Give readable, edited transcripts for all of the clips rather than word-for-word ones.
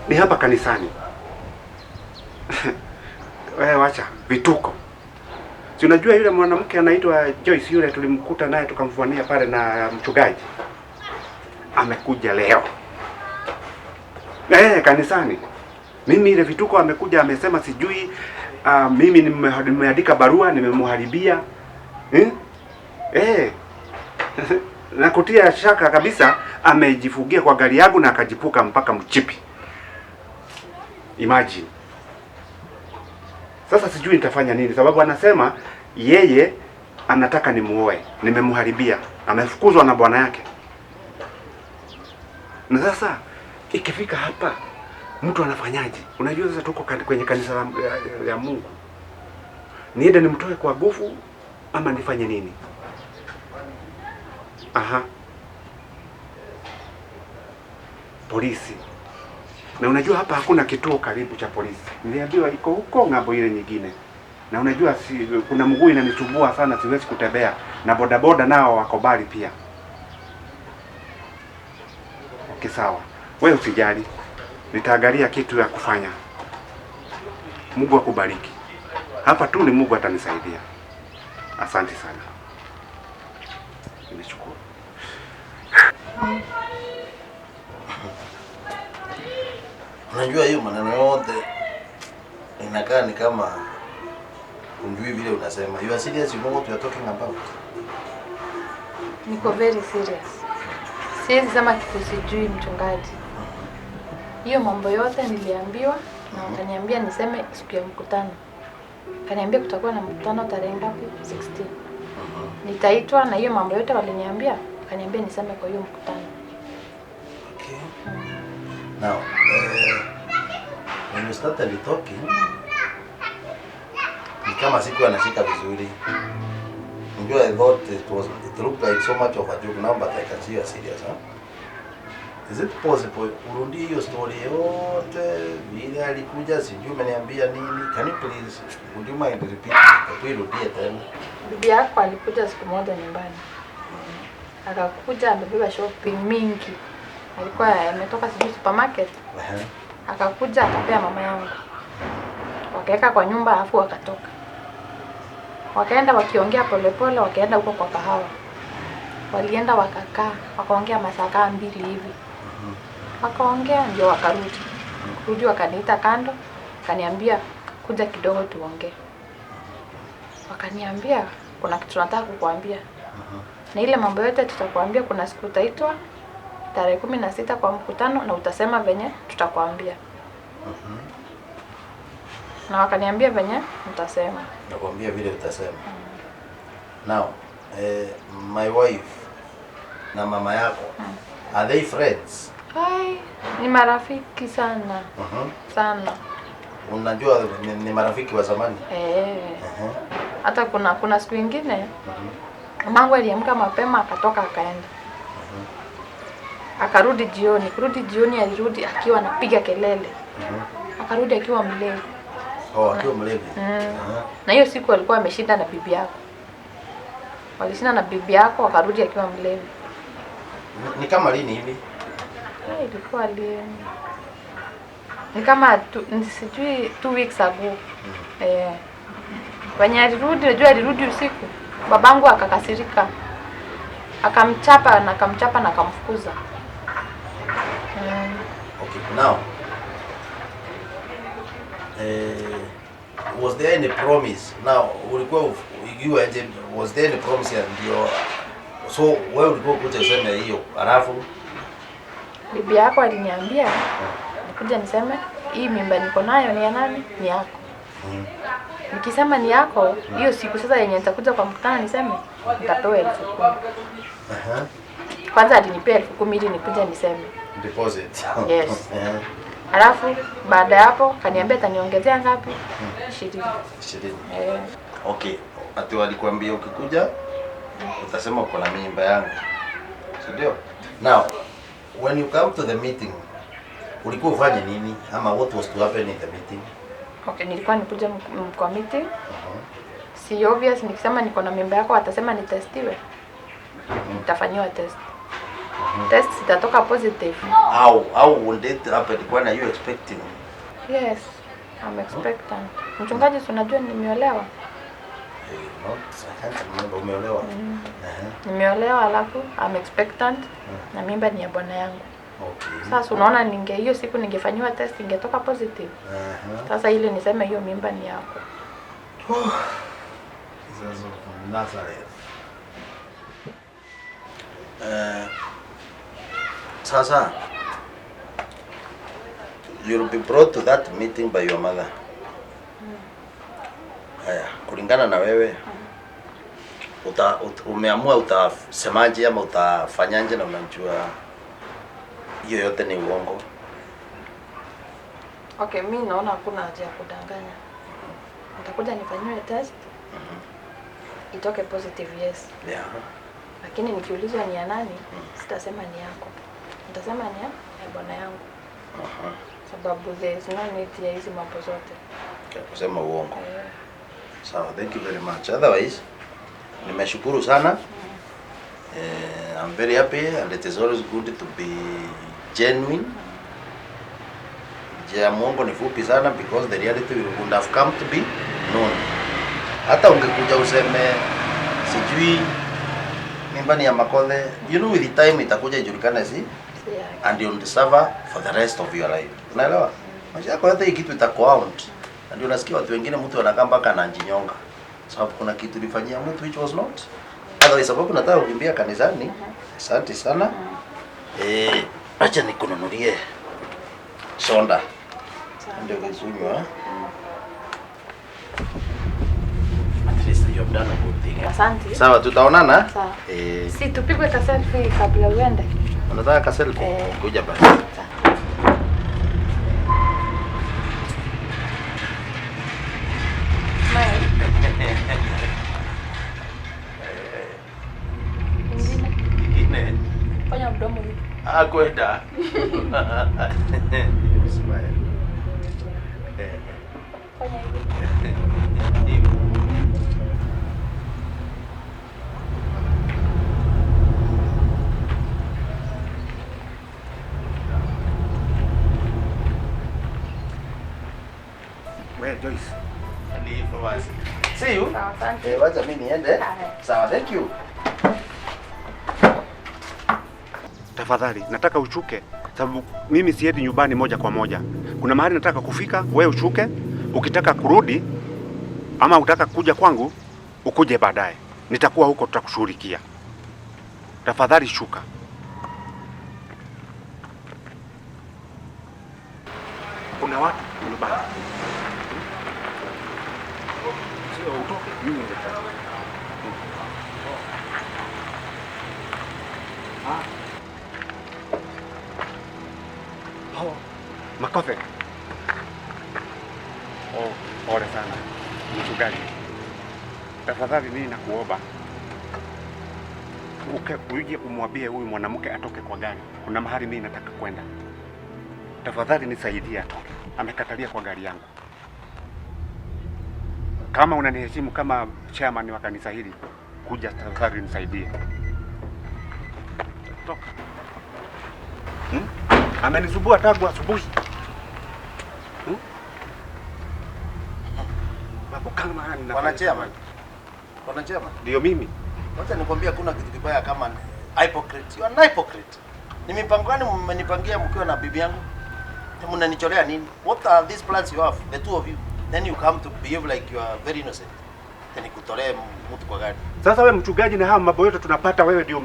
Ni hapa kanisani. Wewe wacha vituko. Si unajua yule mwanamke anaitwa Joyce yule tulimkuta naye tukamfuania pale na mchungaji. Amekuja leo. Kanisani. Mimi ile vituko amekuja amesema sijui mimi nimeandika barua nimemharibia. Eh? Na kutia shaka kabisa amejifungia kwa gari yangu na akajipuka mpaka mchipi. Imagine. Sasa sijui nitafanya nini sababu anasema yeye anataka nimuoe. Nimemharibia. Amefukuzwa na bwana yake. Na sasa ikifika hapa mtu anafanyaje? Unajua sasa tuko kwenye kanisa ya Mungu. Niende nimtoe kwa nguvu ama nifanye nini? Aha. Polisi. Na unajua hapa hakuna kituo karibu cha polisi. Niliambiwa iko huko ng'ambo ile nyingine. Na unajua kuna mguu inanisumbua sana, siwezi kutembea. Na bodaboda nao wako mbali pia. Okay, sawa. Wewe usijali. Nitaangalia kitu ya kufanya. Mungu akubariki. Hapa tu ni Mungu atanisaidia. Asante sana. Nimeshukuru. Unajua hiyo maneno yote inakaa ni kama unjui vile unasema. You are serious, you know what you are talking about. Niko very serious. Siwezi sema kitu sijui mchungaji. Hiyo mambo yote niliambiwa na wakaniambia niseme siku ya mkutano. Kaniambia kutakuwa na mkutano tarehe ngapi? 16. Nitaitwa na hiyo mambo yote waliniambia, wakaniambia niseme kwa hiyo mkutano. Okay. Now, when you started talking, ni kama siku anashika vizuri. Unajua, I thought it looked like so much of a joke now, but I can see you are serious, huh? Is it possible urudie hiyo story yote vile alikuja, sijui umeniambia nini? Can you please, would you mind repeating? Hebu irudie tena. Bibi yako alikuja siku moja nyumbani. Akakuja amebeba shopping mingi. Alikuwa ametoka sijui supermarket. Akakuja akapea mama yangu. Wakaweka kwa nyumba alafu wakatoka. Wakaenda wakiongea polepole, wakaenda huko kwa kahawa. Walienda wakakaa, wakaongea masaa kama 2 hivi. Wakaongea ndio wakarudi. Kurudi wakaniita kando, wakaniambia kuja kidogo tuongee. Wakaniambia kuna kitu nataka kukuambia. Na ile mambo yote tutakuambia, kuna siku utaitwa tarehe 16 kwa mkutano na utasema venye tutakuambia. Na wakaniambia venye mtasema. Nakwambia vile utasema. Now, my wife na mama yako, are they friends? Hai, ni marafiki sana. Sana. Unajua ni marafiki wa zamani? Hata kuna siku nyingine mamangu aliamka mapema akatoka akaenda. Akarudi jioni. Kurudi jioni alirudi akiwa anapiga kelele. Akarudi akiwa mlevi. Oh, akiwa mlevi. Na hiyo siku alikuwa ameshinda na bibi yako. Walishinda na bibi yako akarudi akiwa mlevi. Ni kama lini hivi? Ilikuwa lini? Ni kama sijui 2 weeks ago. Wenye alirudi, unajua alirudi usiku. Babangu akakasirika. Akamchapa na akamchapa na akamfukuza. Okay, now. Was there any promise? Now, ulikuwa you agent, was there any promise ya ndio? So, wewe ulikuwa kuja useme hiyo, alafu bibi yako aliniambia nikuja niseme hii mimba niko nayo ni ya nani? Ni yako. Nikisema ni yako, hiyo siku sasa yenye nitakuja kwa mkutano niseme nitapewa 10,000. Kwanza alinipea 10,000 ili nikuja niseme. Deposit. Yes. Alafu baada ya hapo kaniambia ataniongezea ngapi? 20. 20. Okay. Ati walikwambia ukikuja utasema uko na mimba yangu. Si ndio? Now, when you come to the meeting, ulikuwa ufanye nini? Ama what was to happen in the meeting? Okay, nilikuwa nikuja kwa meeting. Si obvious nikisema niko na mimba yako watasema nitestiwe. Nitafanyiwa test. Test itatoka positive. How would it happen? When are you expecting? Yes, I'm expectant. Mchungaji, si unajua nimeolewa? Not, I can't remember. Umeolewa? Nimeolewa alafu I'm expectant na mimba ni ya bwana yangu. Okay. Sasa unaona ninge hiyo siku ningefanyiwa test ingetoka positive. Sasa ile niseme hiyo mimba ni yako. Jesus of Nazareth. Sasa you'll be brought to that meeting by your mother. Haya, kulingana na wewe umeamua utasemaje ama utafanyaje, na unajua hiyo yote ni uongo? Okay, mi naona hakuna haja ya kudanganya. Nitakuja nifanyiwe test itoke positive, yes. Lakini nikiulizwa ni ya nani, sitasema ni yako. Nitasema ni ya bwana yangu. Sababu there is no need ya hizi mambo zote. Ya kusema uongo. Sawa, thank you very much. Otherwise, nimeshukuru sana. I'm very happy and it is always good to be genuine. Njia ya muongo ni fupi sana because the reality would have come to be known. Hata ungekuja useme sijui mimba ni ya Makothe, you know with the time itakuja ijulikane si Si yake. and you'll suffer for the rest of your life. Unaelewa? Maisha yako yote hii kitu itakuhaunt. Na ndio unasikia watu wengine mtu anakaa mpaka anajinyonga. Sababu kuna kitu ulifanyia mtu which was not. Otherwise sababu nataka kukimbia kanisani. Asante sana. Acha nikununulie soda. Ndio kunywa. At least you have done a good thing. Asante. Sawa, tutaonana. Sawa. Si tupigwe ka selfie kabla uende. Unataka ka selfie? Eh. Kuja basi. Sawa. Smile. Ingine. Ingine. Fanya mdomo hivi. Ah, kwenda. Smile. Fanya hivi. Hivi. We Joyce. Ni hivyo basi. See you. Sawa, asante. Wacha mimi niende. Haya. Sawa, thank you. Tafadhali nataka ushuke, sababu mimi siendi nyumbani moja kwa moja. Kuna mahali nataka kufika, we ushuke. Ukitaka kurudi ama utaka kuja kwangu, ukuje baadaye. Nitakuwa huko, tutakushughulikia. Tafadhali shuka. Kuna watu nyumbani. Sio utoke, mimi nitatoka. Ah. Oh, Makothe. Oh, pole sana mchungaji. Tafadhali mimi nakuomba uje umwambie huyu mwanamke atoke kwa gari. Kuna mahali mimi nataka kwenda. Tafadhali nisaidie atoke. Amekatalia kwa gari yangu. Kama unaniheshimu kama chairman wa kanisa hili, kuja tafadhali nisaidie. Toka. Amenisumbua tangu asubuhi. Babu, kama nina Bwana chairman. Bwana chairman. Ndio mimi. Wacha nikwambie hakuna kitu kibaya kama hypocrite. You are an hypocrite. Ni mipango gani mmenipangia mkiwa na bibi yangu? Mnanicholea nini? What are these plans you have, the two of you? Then you come to behave like you are very innocent. Then nikutolee mtu kwa gari. Sasa we mchungaji, na haya mambo yote tunapata, wewe ndio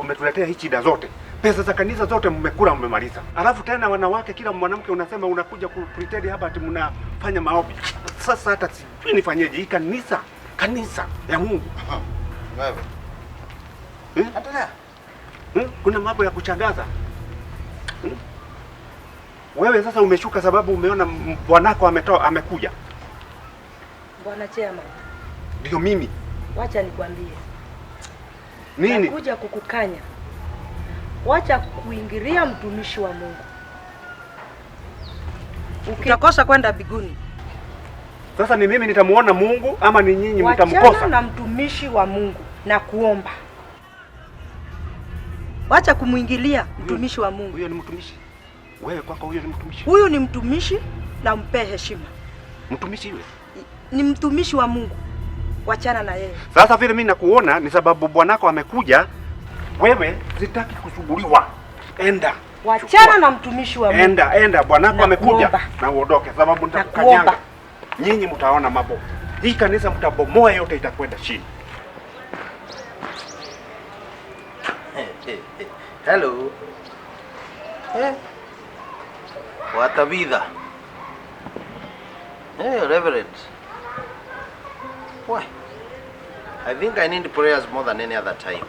umetuletea hii shida zote. Pesa za kanisa zote mmekula, mmemaliza. Alafu tena wanawake, kila mwanamke unasema unakuja ku pretend hapa ati mnafanya maombi. Sasa hata sijui nifanyeje. Hii kanisa ya Mungu. Wewe. Endelea. Kuna mambo ya kuchangaza. Wewe sasa umeshuka sababu umeona bwanako amekuja. Bwana chairman. Ndio mimi. Wacha nikwambie. Nini? Nakuja kukukanya. Wacha kuingilia mtumishi wa Mungu. Utakosa kwenda mbinguni. Sasa ni mimi nitamuona Mungu ama ni nyinyi Wachana mtamkosa? na mtumishi wa Mungu na kuomba. Wacha kumuingilia mtumishi wa Mungu. Huyo ni mtumishi. Wewe kwako huyo ni mtumishi. Huyu ni mtumishi na umpe heshima. Mtumishi yule. Ni mtumishi wa Mungu. Wachana na yeye. Sasa vile mimi nakuona ni sababu bwanako amekuja. Wewe sitaki kusumbuliwa. Enda. Wachana na mtumishi wa Mungu. Enda, enda, bwanako amekuja na uondoke sababu nitakukanyanga. Nyinyi mtaona mambo. Hii kanisa mtabomoa yote, itakwenda chini. Hello. Eh. Watabitha. Hey, Reverend. Why? I think I need prayers more than any other time.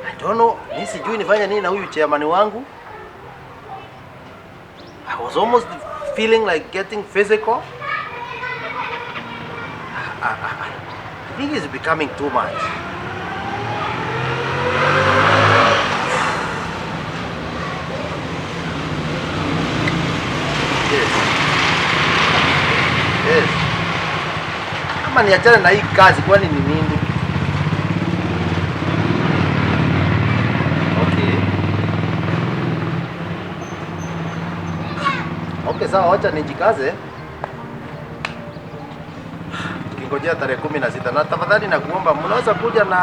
I don't know, ni sijui nifanye nini na huyu chairman wangu. I was almost feeling like getting physical. I think it's becoming too much. Yes. Yes. Kama niachane na hii kazi kwani ni nini? Okay. Okay, sawa, wacha nijikaze. Tukingojea tarehe 16 na tafadhali nakuomba mnaweza kuja na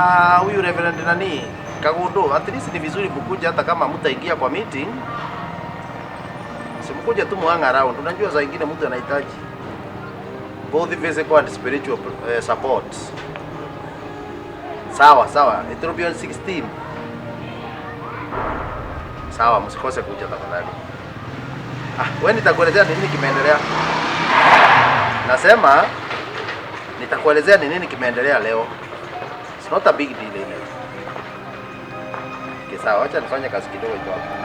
huyu Reverend nani Kagundo. At least ni vizuri kukuja hata kama mtaingia kwa meeting. Simkuja tu muhang around. Unajua saa nyingine mtu anahitaji both physical and spiritual support. Sawa sawa, it will be on 16. Sawa, msikose kuja tafadhali. Ah, wewe nitakuelezea ni nini kimeendelea. Nasema nitakuelezea ni nini kimeendelea leo. It's not a big deal anyway. Okay, sawa, acha nifanye kazi kidogo iko hapo.